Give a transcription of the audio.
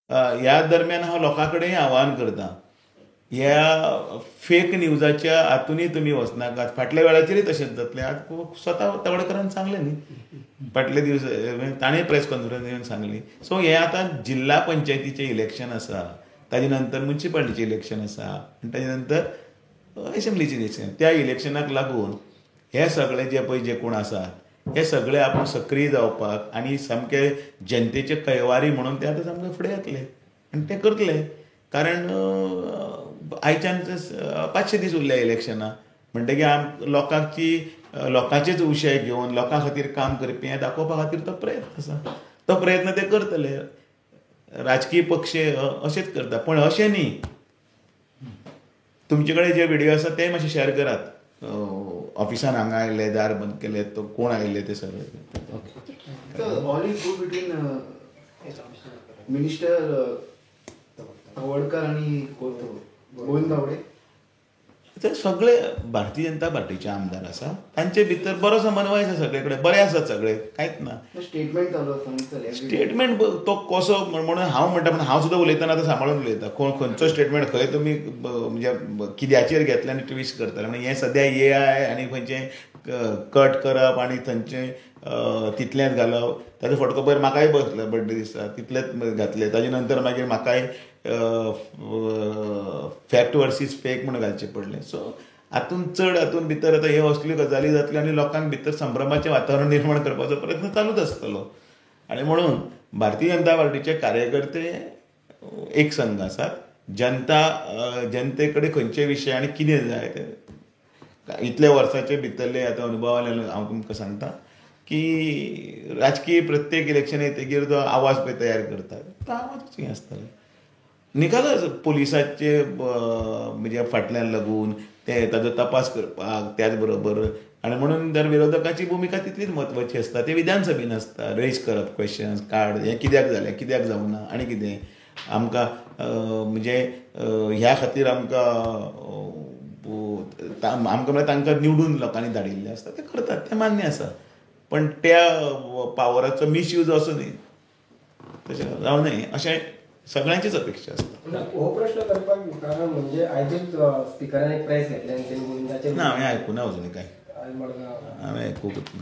ह्या दरम्यान हांव लोकां कडेन आवाहन करता, ह्या फेक न्यूजाच्या हातूनय तुमी वचनाकात. फाटल्या वेळाचेरय तशेंच जातलें. आतां स्वता तवडकरान सांगलें न्ही फाटले दीस, ताणें प्रेस कॉन्फरन्स घेवन सांगली. सो हें आतां जिल्ला पंचायतीचें इलेक्शन आसा, ताजे नंतर मुन्सिपालिटीचें इलेक्शन आसा आनी ताजे नंतर एसेंब्लीचें इलेक्शन. त्या इलेक्शनाक लागून हे सगळे जे पळय जे कोण आसात हे सगळे आपूण सक्रीय जावपाक आनी सामके जनतेचे कैवारी म्हणून ते आतां सामके फुडें येतले आनी ते करतले. कारण आयच्यान 500 दीस उरल्या इलेक्शनाक, म्हणटकीर लोकांची लोकांचेच विशय घेवन लोकां खातीर काम करपी हें दाखोवपा खातीर तो प्रयत्न आसा, तो प्रयत्न ते करतले. राजकीय पक्ष अशेंच करता, पूण अशें न्ही. तुमचे कडेन जे व्हिडिओ आसा ते मातशे शेअर करात. ऑफिसान हांगा आयले, दार बंद केले, तो कोण आयले ते सगळे. All is good between minister Tawadkar आनी गोविंद गावडे? ते सगळे भारतीय जनता पार्टीचे आमदार आसा, तांचे भितर बरो समन्वय आसा, सगळे कडेन बरे आसात सगळे, कांयच ना. स्टेटमेंट चालू आसा, स्टेटमेंट तो कसो म्हणून हांव म्हणटा, पण हांव सुद्दां उलयतना आतां सांबाळून उलयता. कोण खंयचो स्टेटमेंट खंय तुमी म्हणजे कित्याचेर घेतले आनी ट्विस्ट करतले. म्हणजे हें सद्या AI आनी खंयचें कट करप आनी थंयचें तितलेंच घालप, ताजो फटको पयर म्हाकाय बसलो बड्डे दिसा तितलेंच घातलें. ताजे नंतर मागीर म्हाकाय फॅक्ट वर्सीस फेक म्हणून घालचें पडलें. सो हातून चड हातून भितर आतां ह्यो असल्यो गजाली जातल्यो आनी लोकांक भितर संभ्रमाचें वातावरण निर्माण करपाचो प्रयत्न चालूच आसतलो. आनी म्हणून भारतीय जनता पार्टीचे कार्यकर्ते एक संघ आसात. जनता जनते कडेन खंयचे विशय आनी कितें जाय ते इतल्या वर्साचे भितरले आतां अनुभवान हांव तुमकां सांगता की राजकीय प्रत्येक इलेक्शन येतकीर तो आवाज पळय तयार करता, तो आवाजूच हें आसतलें. निकालच पुलिसाचे म्हणजे फाटल्यान लागून ते ताजो तपास करपाक, त्याच बरोबर आनी म्हणून जर विरोधकाची भुमिका तितलीच म्हत्वाची आसता. ते विधानसभेन आसता, रेज करप क्वेश्चन्स कार्ड, हें कित्याक जालें, कित्याक जावना आनी कितें आमकां म्हणजे ह्या खातीर आमकां आमकां म्हळ्यार तांकां निवडून लोकांनी धाडिल्लें आसता, ते करतात, तें मान्य आसा. पण त्या पावराचो मिसयूज असो न्ही, तशें जावं न्हय अशें सगळ्यांचीच अपेक्षा आसता. हो प्रश्न करपाक कारण म्हणजे आयजूच स्पिकरान एक प्रेस घेतले आनी तेणी गोविंदाचेर ना, हांवें आयकूना अजून काय, हांवें आयकूंकच ना.